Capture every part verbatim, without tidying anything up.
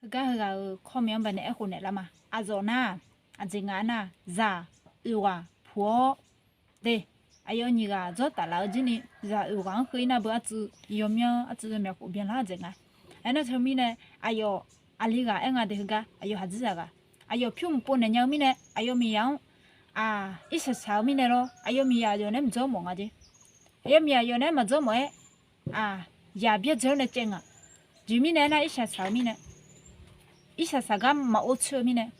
Heugar heughaq-euq kawrmya-anr baqdanae aerkhof naeqlar ma. Aqzawf nar-aq, aqjeq nga aernar-aq, zaq oeq ghaq puq-awr de, aqyawf nyiq ghaq dzawr taf laf-eu jir ni, zaq oeq ghaq-anr heu-ir nar beu artsuiv yawmyanr artsuiv yawmyaq khof byanlar-eu jeq nga. Aernar teumirnae, aqyawf aqli ghaq aer nga de heugar, aqyawf haqdzir zaq ghaq, aqyawf pyur mqpov naeq nya-eu mirnae, aqyawf miqyaq-anr irsaq saq-eu mirnae lawr, aqyawf miqyaq yawf naeq-aer maqdzawr mawf nga jeq. Aqyawf miqyaq yawf naeq-aer maqdzawr mawf-aer, aq, yaq byaerdzae-awr nae caev ngaq. Jeq mirnae aernar, irsaq saq-eu mirnae, irsaq saq gar maqor tsoer-eu mirnae,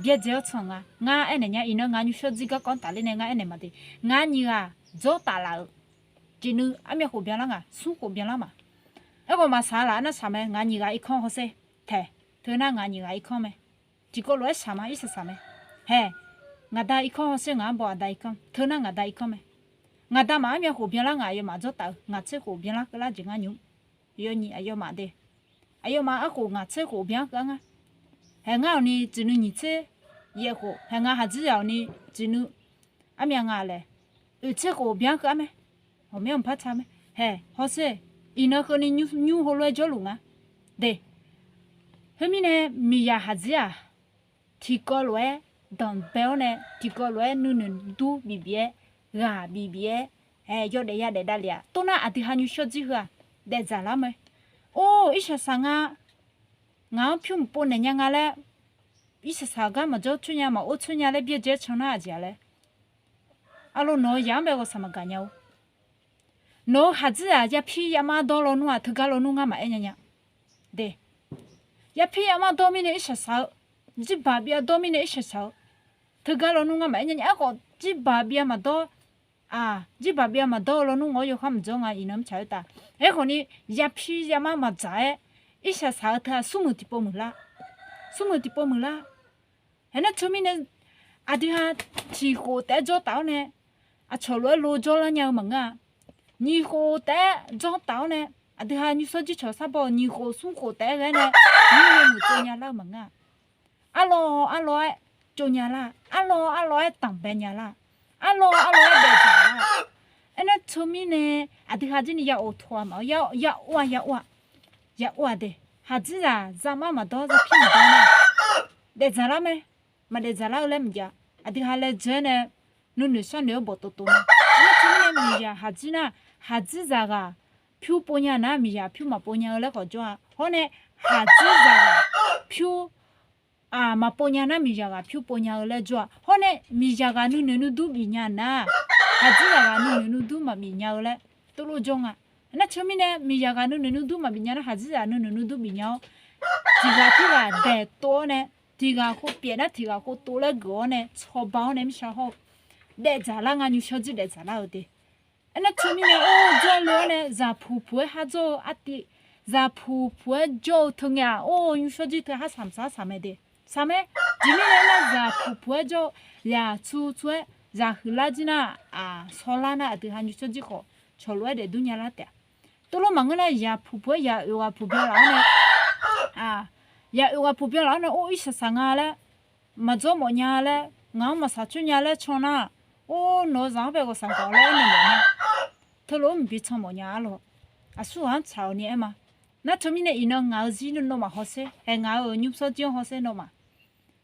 byaerdzae-awr tsanq nga. Ngar aernaeq nya, iqnan ngaq nymrshawr dzir garkawv-anr tafler nae ngar aernaeq ma de. Ngaq nyiq ghaq dzawr taf laf-euq jeq nuiv armyav khof byanlar ngaq, smr khof byanlar ma. Aerkhawf maqsaq laf-aer nar saq mae, ngaq nyiq ghaq irkanr hawsher taeq. Teunar ngaq nyiq ghaq irkanr mae. Tiqkawv lof-aer saq ma, irsaq saq mae. Haeq, ngaqda irkanr hawsher ngaq-anr baw aqda irkanr. Teunar ngaqda irkanr mae. Ngaqda maf armyav khof byanlar ngaq, aqyawfmaf dzawr taf-eu ngaq tser khof byanlar keuvlar jeq ngar nymq. Yawnyiq aqyawfmaf de, aqyawfmaf arkhof ngaq tser khof byan keuv-ar nga. Haeq ngar awqni jeq nuiv nyiq tser yaef khof, haeq ngaq haqdzir zaq awqni jeq nuiv armyav nga laer, oeq tser khof byan keuv-ar mae. Ghawqmyanr mqpar ta mae. Haeq hawsher, iqnan keuvni nymr heulof-aer jawrluf nga de. Khoermirnae, miqyaq haqdzir-aq, tiqkawv lof-aer danqbae-awr nae, tiqkawv lof-aer nuinoeq dur bif bif-aer, ghaq bif bif-aer, haeq yawdaef yadaef davlef-aq, tornar aqdui ha nymrshawr dzir heu-aq, daefdzaq lar mae. Or, irsaq saq nga, ngaq-anr pyur mqpov naeq nya nga laer, irsaq saq gar maqdzawr tsoer nya, maqor tsoer nya laer byaerdzae-aer can nar aqjeq-a laer. Arlawr, nawq-eu yaq-anr bae ghawqshaq maqgaq nya-or. Nawq-eu haqdzir-aq, yapir yamar dawr lawnmr-aq, teugar lawnmr ngar maqaer nya nya de. Yapir yamar dawr mirnae irsaq saq-eu, jirbaq byav dawr mirnae irsaq saq-eu, teugar lawnmr ngar maqaer nya nya. Aerkhawf jirbaq byav maqdawr, aq, jirbaq byav maqdawr-eu lawnmr ngawr yawkhar maqdzawr nga, iqnan mrtsaq-aer taef. Aerkhawfni, yapir yamar maqdzaq-aer, irsaq saq-eu teu-aq, smrmuiq tiqpov muiqlar, smrmuiq tiqpov muiqlar. Aernar teumirnae, aqdui ha tiqkhof taef-aer jawr taf-awr nae, aqcawq lof-aer lo jawrlar nya-eu maqngeur-a. Nyiq khof taef-aer jawr taf-awr nae, aqdui ha nymrshawr dzir cawq sar baw-eu nyiq khof smr khof taef-aer ghae nae, nymr yawmuiq tsov nya lar-eu maqngeur-a. Arlawr arlawr-aer tsov nya lar, arlawr arlawr-aer danqbae nya lar, arlawr arlawr-aer daefdzaq lar. Aernar teumirnae, aqdui ha jir ni ya of tawq-a ma, ya of-a, ya of-a, ya of-a de. Haqdzir zaq zaqmar maqdawr, zaqpir maqdawr nar, daefdzaq lar mae. Maqdaefdzaq lar-eu laer maqjav. Aqdui ha laejae-aer nae nuinoeq sharnoeq-aer bawqtov tov nar. Aernar teumirnae, miqyaq haqdzir nar, haqdzir zaqghaq pyur pov nya nar, miqyaq pyur maqpov nya-eu laer khawf jawr-a. Hawr nae, haqdzir zaqghaq pyur maqpov nya nar, miqyaq ghaq pyur pov nya-eu laer jawr-a. Hawr nae, miqyaq ghaq nuinoeq nuidur bif nya nar, haqdzir zaqghaq nuinoeq nuidur maqbif nya-eu laer tov lof jawr nga. Aernar teumirnae, miqyaq ghaq nuinoeq nuidur maqbif nya nar, haqdzir zaq nuinoeq nuidur bif nya-awr, tiqghaq tirghaq daeq tov-awr nae, tiqghaq khof pyaef nar tiqghaq khof tov laer geuf-awr nae, cawba-awr nae mirtsaq hawr-eu daefdzaq lar nga, nymrshawr dzir daefdzaq lar-eu de. Aernar teumirnae, or, jawrle-awr nae zaqpuq puq-aer har jawr-eu artiv, zaqpuq puq-aer jawr-eu teu ngae-aq, or, nymrshawr dzir teu harsaq maqsaq harsaq mae de. Saqmae, jeq mirnae aernar, zaqpuq puq-aer jawr-eu, yaq tsu tsu-aer zaq huiqlar jir nar, aq, shawrlar nar, aqdui ha nymrshawr dzir khawf cawq lof-aer daefdur nya lar taef-a. Tov lof maqngeur nar, yaq puq puq-aer yaq oeq ghaq puq byan laf-awr nae, aq, yaq oeq ghaq puq byan laf-awr nae, or, irsaq saq nga laer, maqdzawr mawf nya laer, ngaq-anr maqsaq coer nya laer can nar, or, nawq-eu zaq-anr bae ghawqshaq gaq laer aernaeq mawf nya. Teulof-aer mqbi can mawf nya arlawq. Aqsur ghaq-anr tsaq-awq ni aer ma. Nar teumirnae iqnan ngaq-eu zir nawmaf hawsher, haeq ngaq-euq nymrshawr dzir-anr hawsher nawmaf.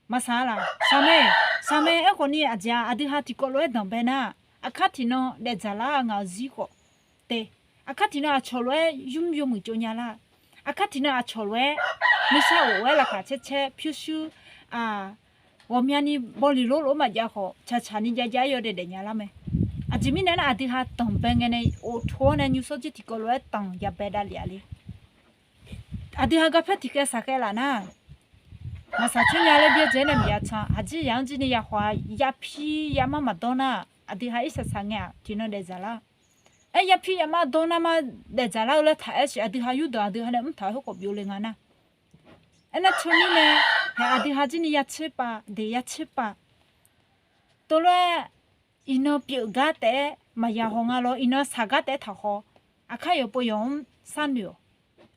Maqsaq-a laf, saqmae, saqmae aerkhawf ni aqjeq-aq, aqdui ha tiqkawv lof-aer danqbae nar, aqkar tiqnan daefdzaq lar-a ngaq-eu zir khawf te. Aqkar tiqnan aqcawq lof-aer yur yawmuiq tsov nya lar. Aqkar tiqnan aqcawq lof-aer nuisar of-aer laqkhaq caer caer pyurshuir, aq, ghawqmyani bawleq lor lof-aer maqjav khawf, tsaqtsaq ni jav jav-aer yawdaef daef nya lar mae. Aqjeq mirnae nar, aqdui ha danqbae ngae nae of tov-awr nae nymrshawr dzir tiqkawv lof-aer danq yabae davlef-a le. Aqdui ha garpaer tiqkhaev saqkhaev laf nar, maqsaq coer nya laer byaerdzae-aer nae maqya can. Haqdzir zaq-anr jir ni yakhawf-a yapir yamar maqdawr nar, aqdui ha irsaq saq ngae-aq tiqnan daefdzaq lar. Aer, yapir yamar dawr nar mar daefdzaq lar-eu laer taq-aer siq, aqdui ha yurdanq aqdui ha nae mr taq-eu khoerkhawf byov le nga nar. Aernar teumirnae, haeq aqdui ha jir ni ya tser pav, deq ya tser pav. Tov lof-aer, iqnan pyeuf gar taef-aer maqya haw nga lawr, iqnan saq gar taef-aer taqhaw. Aqkar yawqpov yawq-anr sharnoeq-awq.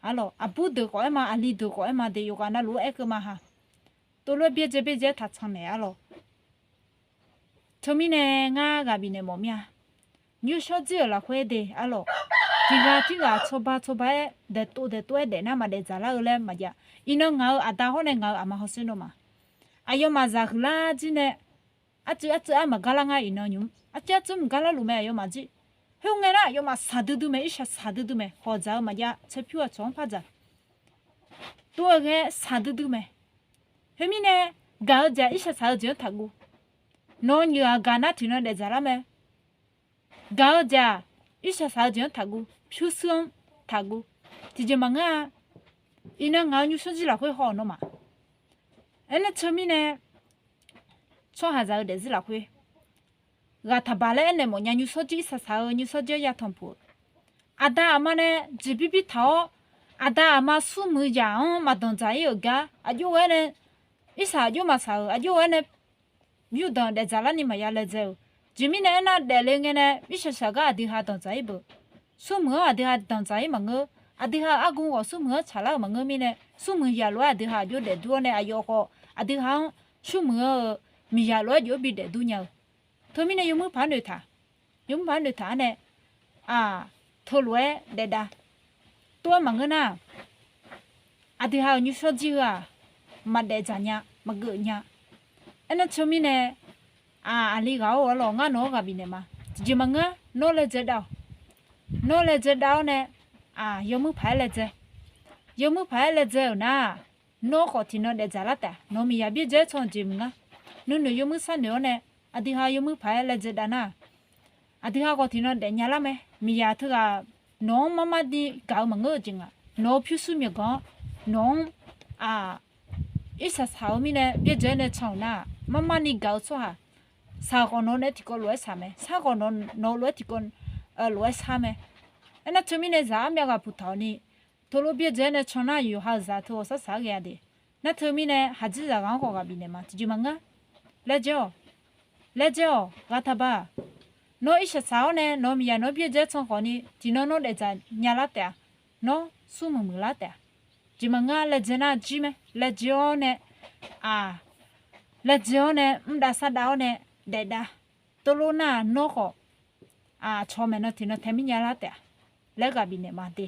Arlawq, aqbur deuq khawf-aer ma, aqli deuq khawf-aer ma, deq yawqghaq navluf-aer keuv ma ha. Tov lof-aer byaerdzae byaerdzae-aer taqcan naeq arlawq. Teumirnae ngar ghaq bifnaeq mawf mir-a. Nymrshawr dzir-euq lafkhoer de arlawq. Tiqghaq tirghaq cawba cawba-aer daeqtov daeqtov-aer daef nar maqdaef dzaqlar-eu laer maqjav. Iqnan ngaq-euq aqda hawr nae ngaq-euq aqma hawsher nawmaf, aqyawfmaf zaq huiqlar jir nae, arcuiv arcuiv-aer maqgar lar ngar iqnan nymq-mr, arcuiv arcuiv maqgar larluf mae aqyawfmaf jir. Khoerngae nar aqyawfmaf shaqdui dui mae, irshaq shaqdui dui mae, hawq dzaq-eu maqjav, tsaerpyur aqcawq-anr par dzaq. Tov-eu ghae shaqdui dui mae. Khoermirnae, gaq-eu jeq-aq irshaq shaq-eu jeq-anr taqguv. Nawq-eu nyiq ghaq gaq nar tiqnan daef dzaqlar mae. Gaq-eu jeq-aq irshaq shaq-eu jeq-anr taqguv, pyurshuir-anr taqguv. Tiqjeq maqngeur-a. Iqnan ngaq-euq nymrshawr jir lafkhoer haw-euq nawmaf. Aernar teumirnae, tsawrhaqzaq-eu daefzir lafkhoer ghaq taqbaq laer aernaeq mawfnya nymrshawr jir irshaq shaq-eu nymrshawr jir-anr ya tanqpuq-eu, aqda aqma nae jeqbir bir taq-awr, aqda aqma smrmuiq yaq-anr maqdanq dzaq-ir-euq gar aqjox ghae-aer nae, irshaq aqjox maqshaq-euq aqjox ghae-aer nae, yurdanq daefdzaq larni maqya laedzae-euq. Jeqmirnae aernar daefle ngae nae irshaq shaq gar aqdui ha danqdzaq-ir beuq. Smrmuiq-anr aqdui ha danqdzaq-ir maqngeur. Aqdui ha-euq argu ghawq smrmuiq-anr tsaqlar-euq maqngeur mirnae, smrmuiq yaq lof-aer aqdui ha aqjox daefdur-awr nae aqyawf khawf aqdui ha-anr smrmuiq-anr-eu miqyaq lof-aer jov-aer bi daefdur nya-eu. Teumirnae yawmuir paq-aer noeqtaq, yawmuir paq-aer noeqtaq-anr nae, aq, teulof-aer daefdav. Tov-aer maqngeur nar, aqdui ha-euq nymrshawr jir heu-aq, maqdaef dzaq nya, maqgeuf nya. Aernar teumirnae, aq, aqli ghaq-awr arlawq ngar nawq-anr ghaq bifnaeq ma. Tiqjeq maqngeur-a, nawr laedzae dav-awq. Nawr laedzae dav-awr nae, aq, yawmuir paq-aer laedzae. Yawmuir paq-aer laedzae-euq nar, nawr khawf tiqnan daefdzaq lar taef-a. Nawq-eu miqyaq byaerdzae-aer can-eu jeq maqngeur. Nuinoeq yawmuir sharnoeq-awr nae, aqdui ha yawmuir paq-aer laedzae dav nar, aqdui ha khawf tiqnan daefnya lar mae. Miqyaq teughaq nawq-anr marmarni gaq-eu maqngeur-eu jeq nga. Nawq-eu pyurshuir myawqganq-anr, nawq-anr, aq, irshaq shaq-eu mirnae byaerdzae-aer nae can-euq nar, marmarni gaq-eu tsawrhaq, shaq khawf nawq-eu naeq-aer tiqkawv lof-aer shaq mae. Shar khawf nawq-eu lof-aer tiqkawv, lof-aer shar mae. Aernar teumirnae zaq armyav ghaq puq taq-awq ni, teulof byaerdzae-aer nae can nar yawqha-euq zaq teu ghawqshar shaq-aer ghae-a de. Nar teumirnae haqjir zaqghaq-anr khawf ghaq bifnaeq ma. Tiqjeq maqngeur-a. Laedzae-awq. Laedzae-awq, ghaq taqbaq. Nawr irshaq shaq-awr nae nawq-eu miqyaq nawq-anr byaerdzae-aer can khawf ni tiqnan nawr daefdzaq nya lar taef-a. Nawr smrmuiq muiqlar taef-a. Jeq maqngeur-a, laedzae nar jir mae. Laedzae-awr nae, aq, laedzae-awr nae mr dav sar dav-awr nae daef dav. Teulof nar nawr khawf, aq, cawq maeqnan tiqnan tae mir nya lar taef-a laer ghaq bifnaeq ma de.